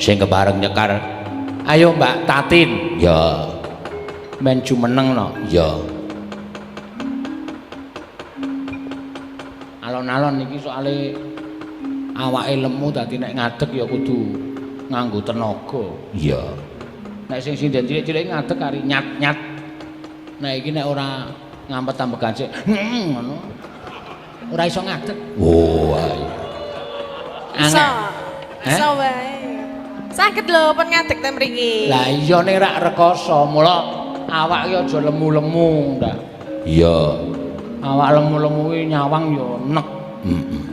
Sing kepareng nyekar. Ayo Mbak Tatin. Ya. Men jumeneng no. Ya. Alon-alon iki soale awake lemu dadi nek ngadeg ya kudu nganggo tenaga. Iya. Nek sing sinden cilik-cilik ngadeg kari nyat-nyat. Nek iki nek ora ngampet-ambekan sik ngono. Ora iso ngadeg. Oh, iya. Iso. Iso wae. Saged lho pun ngadeg ten mriki. Lah iya nek rak rekoso, mula awak ki aja lemu-lemu ndak. Iya. Awak lemu-lemu kuwi nyawang ya nek. Heeh.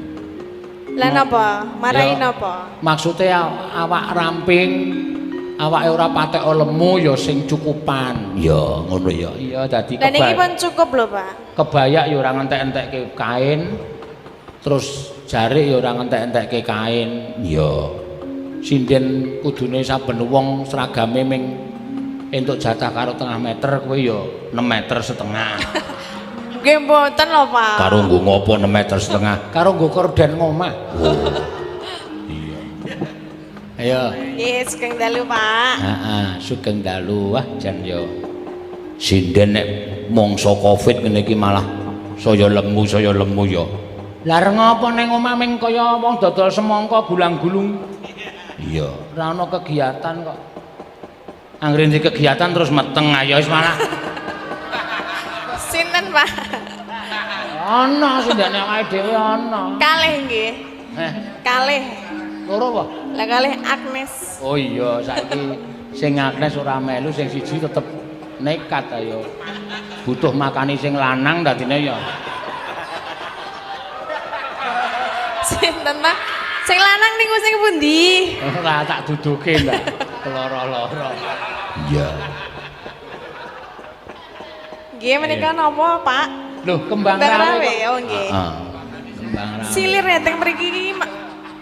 Lah napa? Marai napa? Maksude awak ramping, awake ora patek lemu ya sing cukupan. Ya, ngono ya. Iya dadi kebaya. Lah niki pun cukup lho, Pak. Kebayak ya ora ngentek-entekke kain. Terus jarik ya ora ngentek-entekke kain. Iya. Sinden kudune saben wong seragame ming entuk jatah karo tengah meter kowe ya 6,5 meter. Nggih mboten lho, Pak. Karo nggo ngopo 6,5 meter? Karo nggo korden ngomah. Oh. Iya. Ayo. Nggih, sugeng dalu, Pak. Heeh, sugeng dalu. Wah, jan yo. Sinden nek mangsa Covid ngene iki malah saya lemu ya. Lah reng apa ning omah ming kaya wong dodol semangka gulang-gulung. Iya, ora ana kegiatan kok. Anggere ndek kegiatan terus meteng ayo wis malah. Sinten, Pak? Ana sindene awake dhewe ana. Kalih nggih. Kalih. Loro apa? Lah kalih Agnes. Oh iya, saiki sing Agnes ora melu, sing siji tetep nekat ayo. Butuh makani sing lanang dadine ya. Sinten, Pak? Sing lanang niku sing pundi? Ora tak duduke, Mbak. Loro-loro. Iya. Nggih menika napa, Pak? Loh, kembang rawe. Oh nggih. Heeh. Kembang rawe. Silir ya teng mriki iki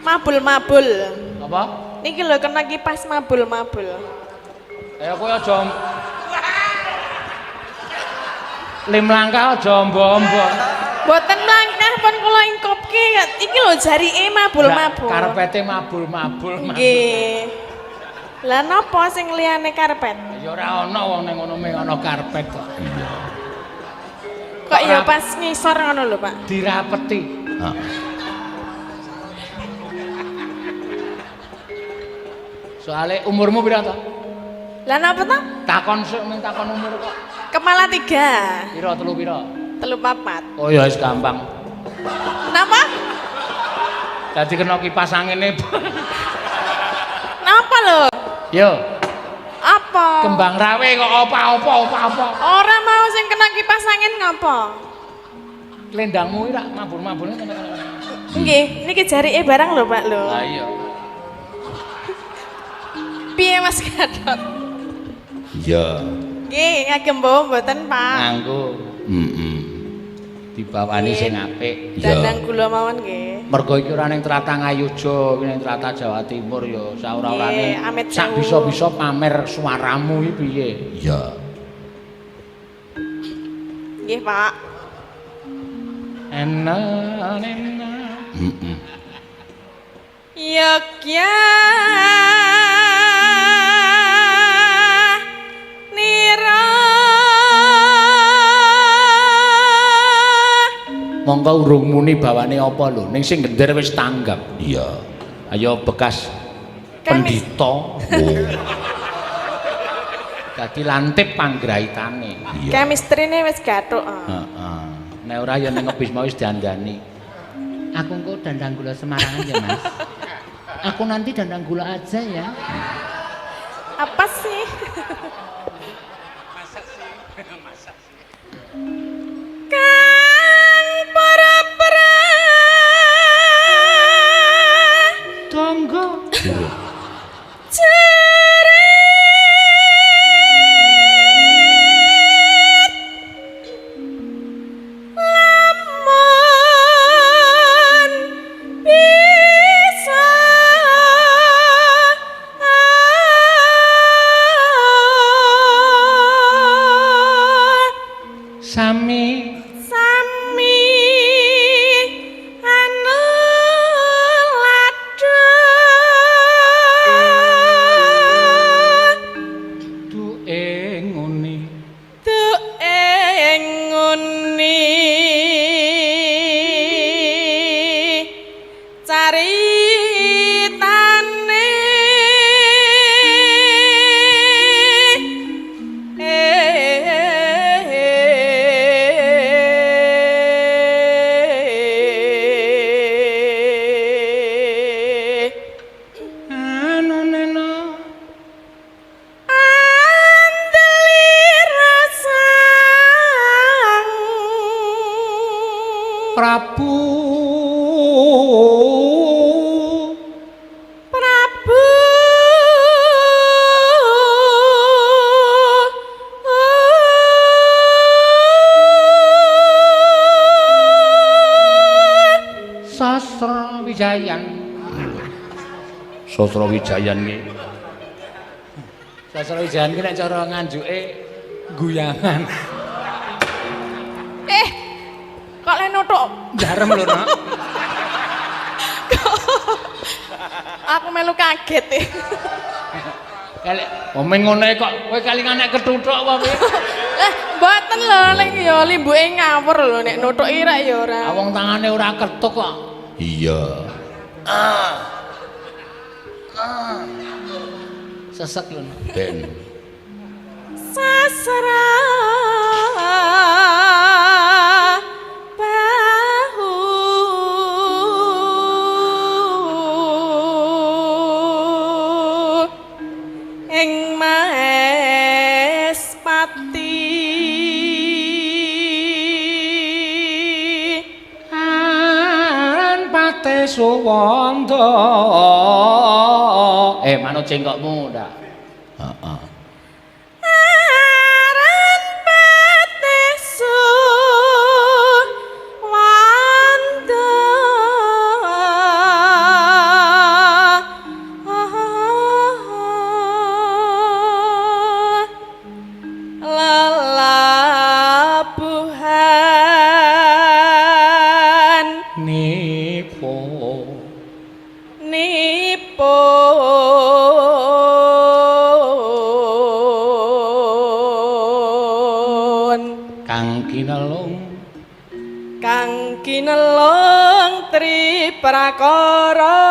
mabul-mabul. Apa? Niki lho kena kipas mabul-mabul. Ayo kowe aja lim langkah aja ombo-ombo. Mboten langkah pun kula ingkopke. Iki lho jarike mabul-mabul. Karpete mabul-mabul. Nggih. Lah napa sing liyane karpet? Ya ora ana wong ning ngono mung ana karpet kok. Iya. Kok ya pas ngisor ngono lho, Pak. Dirapeti. Heeh. Soale umurmu pira to? Lah napa to? Takon sik mung takon umur kok. Kepala 3. Pira telu pira? 3 4. Oh ya wis gampang. Napa? Dadi kena kipas angine. Napa lho? Yo. Apa? Kembang rawe kok apa-apa apa-apa. Ora mau sing kena kipas angin ngapa? Lendangmu iki rak mabur-mabur kena. Nggih, niki jarike barang lho, Pak lho. Lah iya. Piye Mas Gatot? Iya. Nggih, ngagem bawa mboten, Pak? Nganggo. Heeh. Dibawani sing apik. Dandang gula mawon nggih. Mergo iki ora ning tlatah Ngayogya, iki ning tlatah Jawa Timur ya saora-orane. Sak bisa-bisa pamer suaramu iki piye? Iya. Nggih, Pak. Enak enak. Heeh. Yogya nira. Monggo urung muni bawane apa lho, ning sing gender wis tanggap. Iya. Ayo bekas pendhita. Oh. Dadi lantip panggraitane. Iya. Chemistry-ne wis gathuk. Heeh. Nek ora ya ning ngebis mau wis dandani. Aku engko dandang gula Semarang aja, Mas. Aku nanti dandang gula aja ya. Apa sih? Masa sih? Masa sih? Kang para para tonggo jerit lamun bisa Prabu. Prabu. Sastra Wijayan. Sastra Wijayan ki. Sastra Wijayan ki nek cara nganjuke guyangan. Kok le nuthuk? Jarem lho, Nak. Aku melu kaget e. Kelek omeng ngene kok kowe kalingan nek kethuthuk apa piye? Lah, mboten lho, ning ya limbuke ngawur lho nek nuthuk iki rak ya ora. Ah, wong tangane ora ketuk kok. Iya. Sesek lho. Ben. Sasra bahu ing Maespati. Aran pate suwanda. Manut cengkokmu ndak? Heeh. Aran pate suwanda. Lelabuhan Nipo. Nipun Kang kinelung. Kang kinelung tri prakara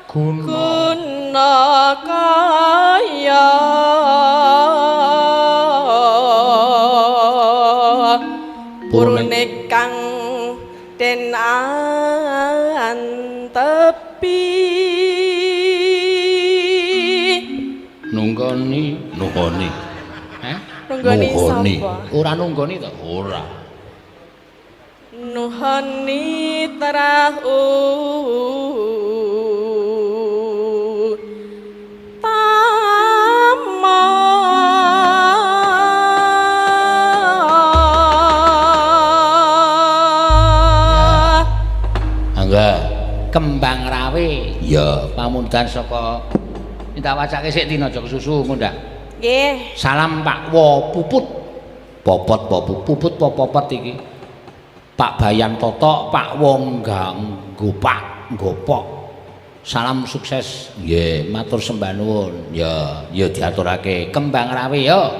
Guna. Guna kaya purune kang den antepi. Nunggoni, nunggoni. Hah? Nunggoni sapa? Ora nunggoni to? Ora. Nuhoni trah utama. Angga. Kembang Rawe. Ya, pamundan saka minta wacake sik dina aja kesusu ngono ndak. Nggih. Salam Pak Wo Puput. Popot po Puput po popot iki. Pak Bayan Toto, Pak Wong Gopak, Gopok. Salam sukses. Nggih, matur sembah nuwun. Ya, ya diaturake. Kembang Rawe ya.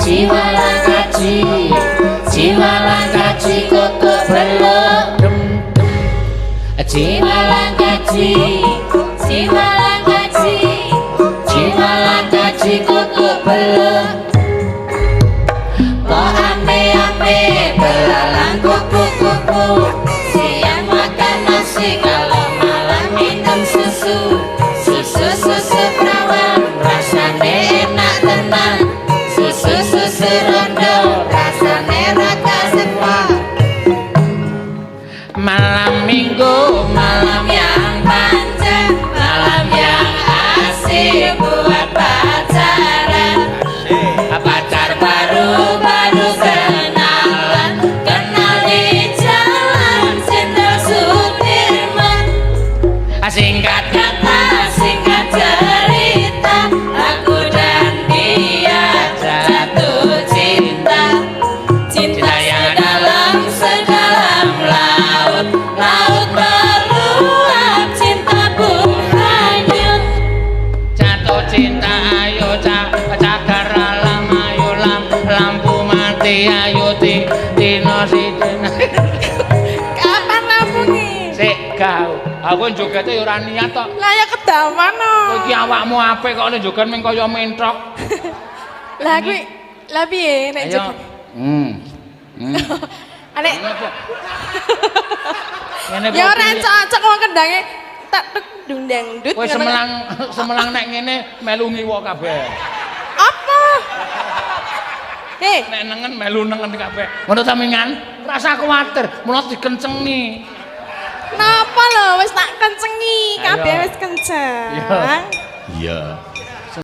Jiwa lan kaji, jiwa lan kaji koko belok Dem dem. Jiwa lan kaji, jiwa lan kaji, jiwa lan kaji koko belok. Kok ame-ame belalang kupu-kupu, siang makan nasi kalau malam minum susu. Susu-susu perawan rasane enak tenan, susu-susu rondo rasane rada sepah. Malam Minggu, Malam yang panjang, malam yang asik buat pacaran. Pacar baru baru kenalan, kenal di jalan Jenderal Sudirman. Singkat Kata singkat cerita, aku dan dia jatuh cinta. Cinta yang dalam sedalam laut, laut meluap, cinta pun hanyut. Jatuh cinta ayo cagar alam ayo lampu mati ayo tino sidina. Kapan lampungi? Sik gau. Aku jogete ya ora niat tok. Lah ya kedawan no. Kowe iki awakmu apik kok nek joget mung kaya mentrok. Lah kuwi lah piye nek Ayo. joget? Nek Ngene apa? Ngene ya ora cocok wong kendange tak tuk dung dangdut. Kowe semelang semelang nek ngene melu ngiwa kabeh. Apa? Hei, Nek nengen melu nengen kabeh. Ngono ta Mingan? Rasa kuwatir, mula dikencengi. Napa lho wis tak kencengi, kabeh Ayo. wis kenceng. Iya.